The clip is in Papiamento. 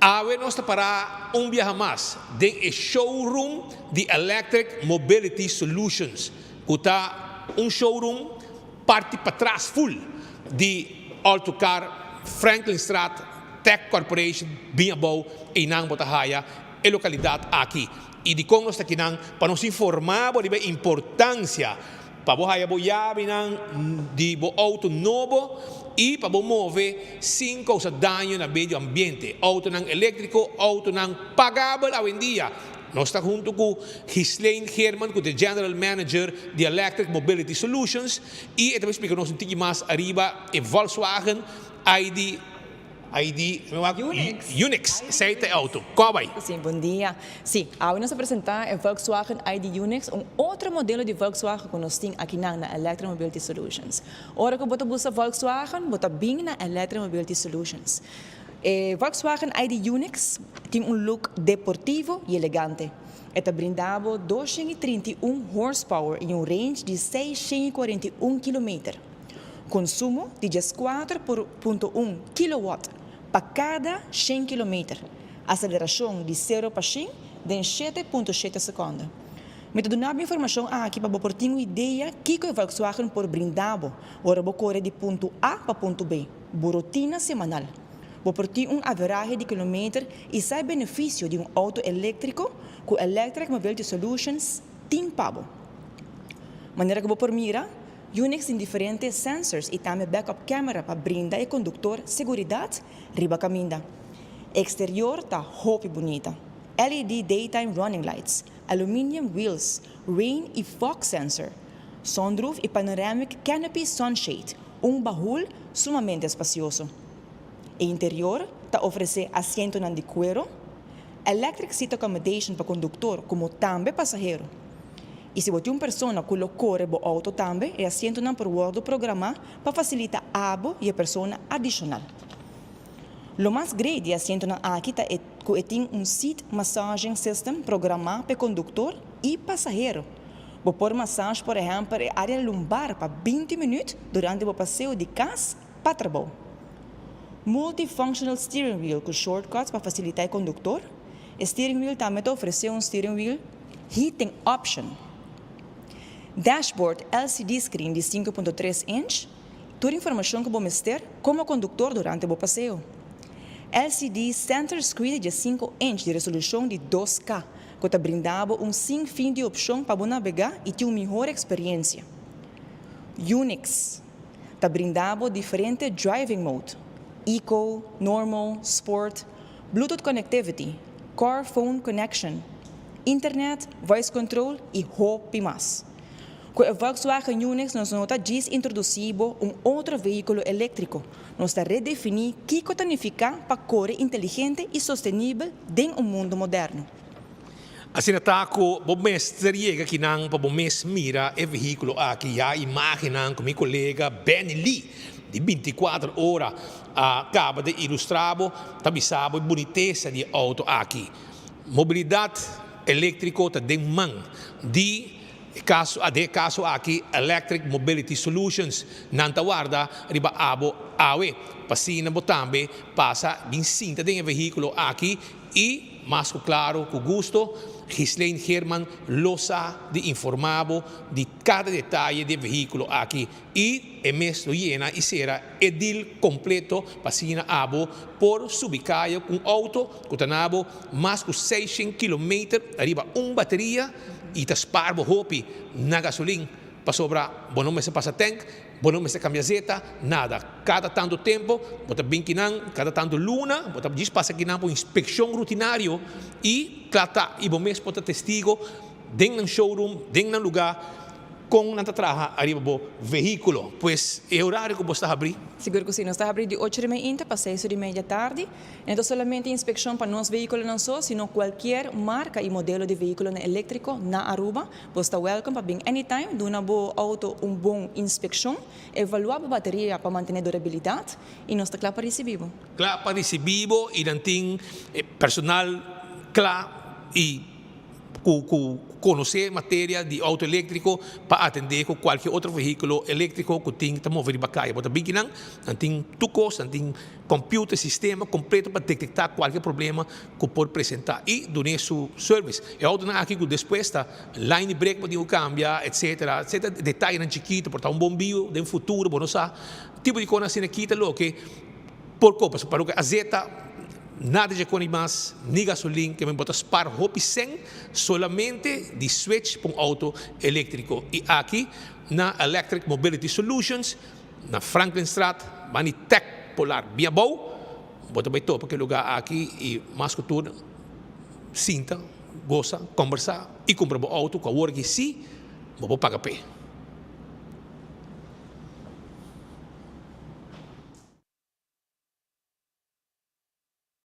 Awe nos ta para un biaha mas den e showroom di Electric Mobility Solutions, ku ta un showroom parti patras full di Autocar Franklinstraat Tech Corporation bin abou. Einan bo ta haya e lokalidat aki. I dikon nos ta kinan? Pa nos informá bo riba e importansia pa bo haya bo yabinan di bo outo nobo i pa bo move sin kousa daño na medio ambiente. Outonan eléktriko, outonan pagabel awendia. Nos ta huntu ku Ghislaine Geerman ku ta e General Manager di Electric Mobility Solutions i e ta bai splika nos un tiki mas ariba e Volkswagen ID. ID Unix. Unix, esei ta e auto. Kua bai? Sí, bon dia. Sí, awe nos a presentá e Volkswagen ID Unix, un otro modelo di Volkswagen ku nos tin akinan na Electric Mobility Solutions. Ora ku bo ta buska Volkswagen, bo ta bin na Electric Mobility Solutions. E Volkswagen ID Unix tin un look deportivo i elegante. E ta brinda bo 231 horsepower i un range di 641 kilometer. Konsumo di 14.1 kilowatt pa kada 100 kilometer. Aselerashon di 0 pa 100 den 7.7 sekonde. Mi ta duna bo informashon aki pa bo por tin un idea kiko e Volkswagen por brinda bo ora bo kore di punto A pa punto B, bo rutina semanal. Bo por tin un averahe di kilometer i sa e benefisio di un outo eléktriko ku Electric Mobility Solutions tin pa bo. Manera ku bo por mira, Unix tin diferente sensors i tambe backup camera pa brinda e konduktor seguridat riba kaminda. Eksterior ta hopi bunita. LED daytime running lights, aluminium wheels, rain i fog sensor, sunroof i panoramic canopy sunshade, un bahul sumamente spasioso. E interior ta ofresé asientonan di kuero, electric seat accommodation pa konduktor komo tambe pasahero. I si bo tin un persona ku lo kore bo outo tambe, e asientonan por wòrdu programá pa fasilitá abo i e persona adishonal. Lo mas great di e asientonan aki ta e ku e tin un seat massaging system programá pa e konduktor i pasahero. Bo por massage por ehèmpel e área lumbar pa 20 minüt durante bo paseo di kas pa trabou. Multifunctional steering wheel ku shortcuts pa fasilitá e konduktor. E steering wheel tambe ta ofresé un steering wheel heating option. Dashboard LCD screen di 5.3 inch, tur informashon ku bo mester komo konduktor durante bo paseo. LCD center screen di 5 inch di resolushon di 2K, ku ta brinda bo un sinfin di opshon pa bo nabegá i tin un mihor eksperiensia. Unix ta brinda bo diferente driving mode: Eco, Normal, Sport, Bluetooth connectivity, car phone connection, internet, voice control i hopi mas. Ku e Volkswagen Unix nos no ta djis introdusí bo un otro vehíkulo eléktriko, nos ta redefiní kiko ta nifiká pa kore inteligente i sostenibel den un mundu moderno. Asina ta ku bo mester yega akinan pa bo mes mira e vehíkulo aki. Ya imágennan ku mi kolega Benny Lee di 24 Ora a kaba di ilustrá bo ta bisa bo e bunitesa di e outo aki. Mobilidat eléktriko ta den man di e kaso den e kaso aki Electric Mobility Solutions. Nan ta warda riba abo awe pa asina bo tambe pasa bin sinta den e vehíkulo aki i mas ku klaro ku gusto Ghislaine Geerman lo sa di informá bo di kada detaye di e vehíkulo aki i e mes lo yena i sera e deal kompleto pa asina abo por subi kaya ku un outo ku ta na bo mas ku 600 kilometer riba un bateria i ta spar bo hopi na gasolin pasobra bo no mester pasa tank, bo no mester kambia zeta, nada. Kada tantu tempu bo ta bin kinan, kada tantu luna bo ta djis pasa kinan pa un inspekshon rutinario i kla ta i bo mes por ta testigo den nan showroom, den nan lugá kon nan ta traha ariba bo vehíkulo. Pues e horario ku bo sta habrí? Sigur ku si, nos ta habrí di ocho di mainta pa seis di media tardi. E no ta solamente inspekshon pa nos vehíkulonan so, sino kualkier marka i modelo di vehíkulonan eléktriko na Aruba. Bo sta welcome pa bin anytime, duna bo outo un bon inspekshon, evaluá bo bateria pa mantené durabilidat i nos ta kla pa risibí bo. Kla pa risibí bo i nan tin personal kla i. Ku konosé materia di outo eléktriko pa atendé ku kualke otro vehíkulo eléktriko ku tin ta move riba kaya. Bo ta bin kinan, nan tin tur kos, nan tin computer, sistema kompleto pa detektá kualke problema ku por presentá i dun'é su service. E outonan aki ku despues ta line di brek bo tin ku kambia, etcetera, etcetera, detayenan chikitu, por ta un bombiu den futuro, bo no sa. Tipo di kosnan asina aki ta loke por kopa. Pa loke azeta. Nada dje koni mas, ni gasolin, ke men bo ta spar hopi sen solamente di switch pa un auto eléktriko. I aki na Electric Mobility Solutions na Franklinstraat, bani Tech Polar bien abou, bo ta bai topa ke lugá aki i mas ku tur sinta, gosa, kombersá i kumpra bo auto ku awor aki sí bo por paga p'e.